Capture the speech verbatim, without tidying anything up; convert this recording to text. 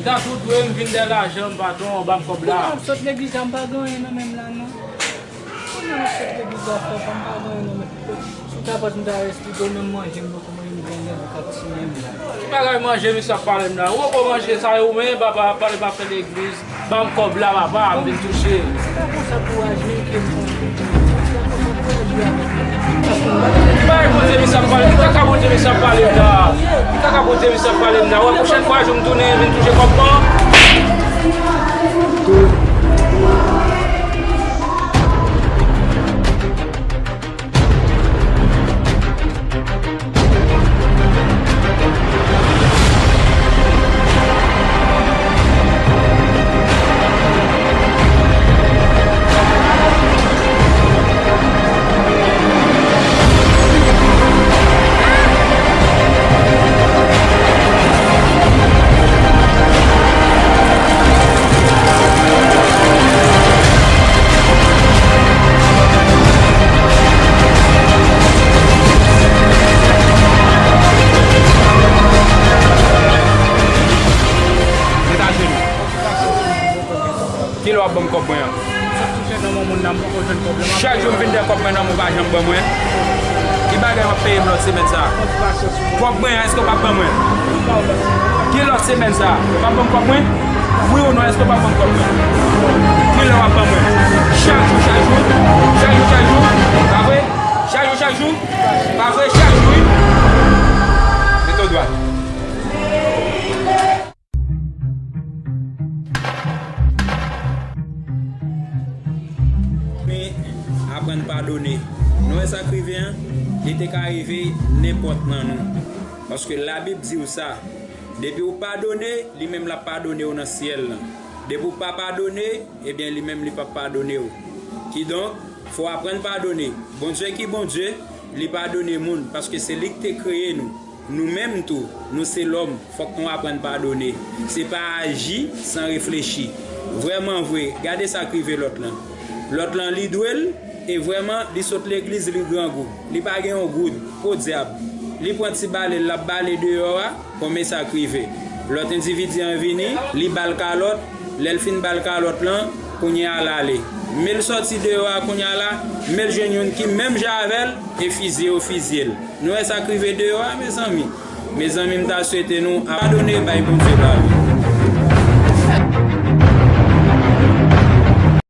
Sa tou dwe m vin dèyè lajan m, patwon, ban m kòb la. Kounye a m sot legliz la, m pa gen anyen nan men m la, non. Kounye a m sot legliz la, frè pa m, m pa gen anyen nan men m. Si w kapab, m ta esplike w menm manje m poko manje, m gen nèg ou k ap simen m la. Ki bagay manje misye ap pale m la? Ou poko manje sa yo, men papa ap pale m ap fè legliz. Ban m kòb la, papa, m vin touche. Se pa konsa pou aji ke m konn. Se pa konsa pou aji avèk mwen. Ki bagay Bondye misye ap pale? Ki kaka Bondye misye ap pale m la? Ki kaka Bondye misye ap pale m la? Wè, pwochèn fwa, jou m tounen, vin touche kòb mwen. Ret ajenou. Kilè w ap ban m kòb mwen an? Chak jou m vin dèyè kòb mwen nan men w, ou pa janm ban mwen. Ki bagay w ap peye m lòt semèn sa a? Kòb mwen an, èske w p ap ban mwen? Ki lòt semèn sa a? Ou p ap ban m kòb mwen? Wi ou non, èske w p ap ban m kòb mwen? Kilè w ap ban mwen? Chak jou, chak jou. Chak jou, chak jou. Pa vre? Chak jou, chak jou. Pa vre? Chak jou, wi. Mete w dwat. Men, aprann padone. Nou wè sa k rive an? Li te ka rive nenpòt nan nou. Paske Labib di w sa. Depi w padone, li menm l ap padone w nan syèl lan. Depi w pa padone, ebyen, li menm li p ap padone w. Kidonk, fò w aprann padone. Bondye ki Bondye, li padone moun, paske se li ki te kreye nou. Nou menm tou, nou se lòm, fòk nou aprann padone. Se pa aji san reflechi. Vrèman vre, gade sa k rive lòt lan. Lòt lan, li dwe l, e vrèman, li sot legliz, li grangou. Li pa gen yon goud, podyab. Li pran ti bale l, l ap bale deyò a, konbyen sa k rive? Lòt endividi an vini, li ba l kalòt, lè l fin ba l kalòt lan, kounye a l ale. Men l sòti deyò a kounye a la, men l jwenn youn ki menm jan avè l, e fizye yo fizye l. Nou wè sa k rive deyò a, mezanmi. Mezanmi, m ta swete nou padone, bay Bondye pa nou.